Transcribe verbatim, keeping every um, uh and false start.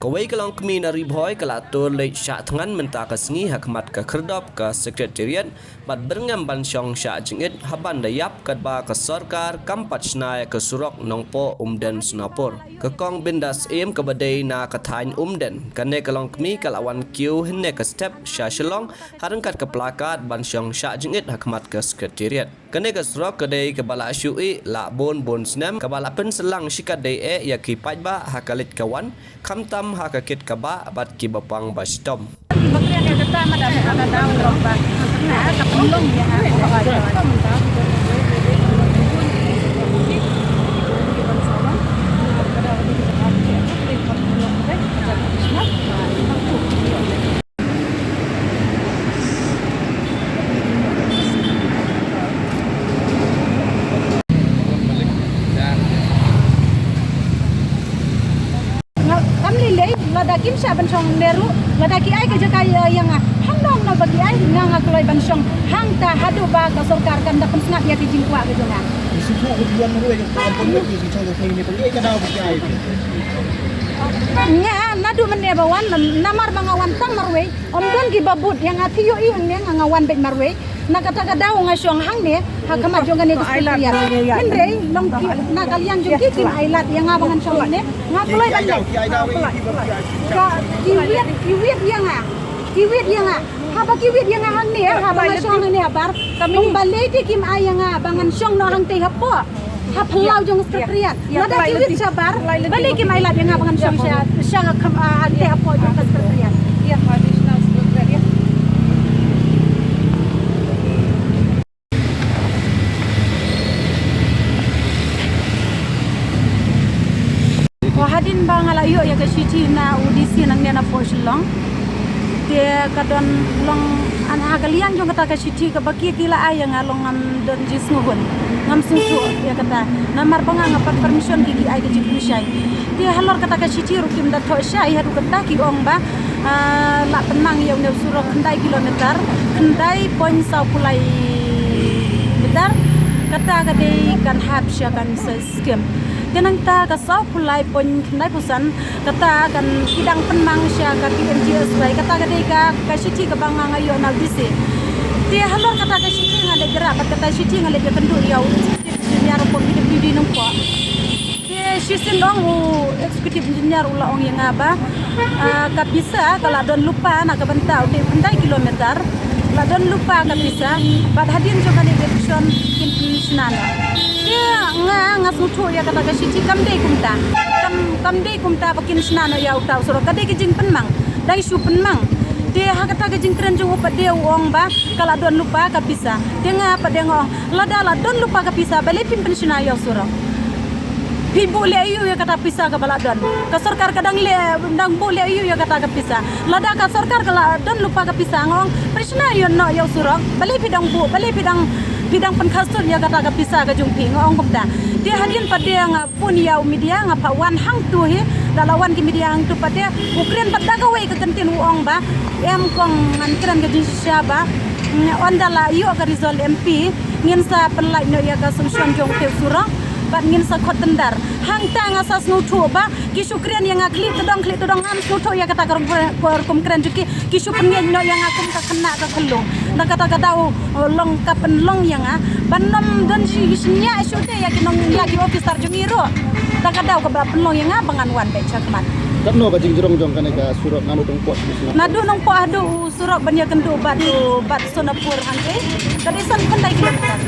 Kawei ka longkmie na Ri Bhoi ka la tur leit shah thngan mynta ka sngi ha khmat ka khyrdop ka Secretariat bad byrngem ban shong shah jingit haba da ïap katba ka sorkar kam pat shna ïa ka surok Nongpoh Umden Sonapur. Ka Kong Bindas Syiem kaba dei na ka thaiñ Umden, kane ka longkmie ka la wan kiew hynne ka step sha Shillong ha ryngkat ka placard ban shong shah jingit ha khmat ka Secretariat. Kane ka surok ka dei kaba la shu ih la bun bun snem, kaba la pynsalang shikatdei eh ïa ki paidbah ha ka leit ka wan, khamtam ha ka kit ka bah bad kiba pang ba shitom. Nga kam lei lei, lada kim shah ban shong ne ruh, lada ki ai ka jaka ïa, ïa nga. Hangno hangno ba ki ai, nga nga kloi ban shong hangta haduh ba ka sorkar kan da pynsngap ïa ki jingkwah ka jong nga. Nga naduh mynne ba wan, namar ba nga wan tang marwei. Ym don kiba bud ïa nga, phi ïohi hangne nga, nga wan beit marwei. Na kata ka daw nga shong hangne ha khmat jong kane ka Secretariat. Hynrei long ki, na ka liang jong ki kim ai lad ïa nga ba ngan shong hangne. Nga kloi ban leit. Ka, ki wiat, ki wiat ïa nga. Ki wiat ïa nga. Haba ki wiat ïa nga hangne, haba nga shong hangne habar. Long balei te kim ai ïa nga ba ngan shong noh hangtei hapoh. Ha phyllaw jong Secretariat. Lada ki wiat shabar, balei kim ai lad ïa nga ba ngan shong sha, sha ka kham, ah, hangtei hapoh jong ka Secretariat. Hadien ba nga la ïoh ïa ka shithi na u D C nangne na poh Shillong. Te ka don long, an ha ka liang jong kata ka shithi kaba ki, ki la ai ïa nga long ngam don jingsngewhun. Ngam sngewthuh ïa kata. Namar ba nga nga pat permission ki, ki ai ka jingpynshai. Te halor kata ka shithi ruh kim da thoh shai haduh kata ki ong ba, ah, la pynmang ïa une u surok khyndai kilometer, khyndai point saw phew lai meter. Kata ka dei kan hap sha ka skim. Te nangta ka saw phew lai point khyndai phew san, kata kan ki dang pynmang sha ka P M G S Y, kata ka dei ka, ka shithi kaba nga nga ïoh na u D C. Te halor kata ka shithi nga leit ïarap bad kata shithi nga leit ïakynduh ïa u Executive Engineer hapoh P W D Nongpoh. Te shisien ong u Executive Engineer u la ong ïa nga ba, ah, ka pisa ka la don lypa na ka bynta u dei khyndai kilometer. La don lypa ka pisa, bad hadien jong kane ka election kin pynshna noh. Te nga, nga sngewthuh ïa kata ka shithi kam dei kumta. Kam, kam dei kumta ba kin shna noh ïa uta u surok. Ka dei ka jingpynmang. Dang shu pynmang. Te ha kata ka jingkren jong u pat de u ong ba ka la don lypa ka pisa. Te nga pat de nga ong, lada la don lypa ka pisa, balei phim pynshna ïa u surok? Phi buh leh aïu ïa kata pisa kaba la don? Ka sorkar ka dang leh, dang buh leh aïu ïa kata ka pisa? Lada ka sorkar ka la don lypa ka pisa, nga ong pynshna ïa noh ïa u surok. Balei phi dang buh, balei phi dang, phi dang pynkhasut ïa kata ka pisa ka jong phi, nga ong kumta. Te hadien pat de nga phone ïa u media, nga phah wan hangtu hi, da la wan ki media hangtu pat de u kren pat da kawei ka kyntien u ong ba, em kong, ngan kren ka jingshisha ba, mm, ynda la ïoh ka result M P, ngin sa pynlait noh ïa ka solution jong utei u surok, bad ngin sa khot tender. Hangta nga sa sngewthuh ba ki shu kren ïa nga khlieh tdong khlieh tdong, ngam sngewthuh ïa kata ka rukom kren jong ki, ki shu pynngeit noh ïa nga kum ka khynnah ka khyllung. Na kata ka daw, oh, long ka pynlong ïa nga ban ym don shi, shi nia shu te ïa ki nong, ïa ki officer jong ngi ruh. Na ka daw kaba pynlong ïa nga ba ngan wan beit sha khmat. Katno ka jingjrong jong kane ka surok naduh Nongpoh sha Nongpoh? Naduh Nongpoh haduh u surok ban ïakynduh bad u, bad Sonapur hangtei, ka dei san khyndai kilometer.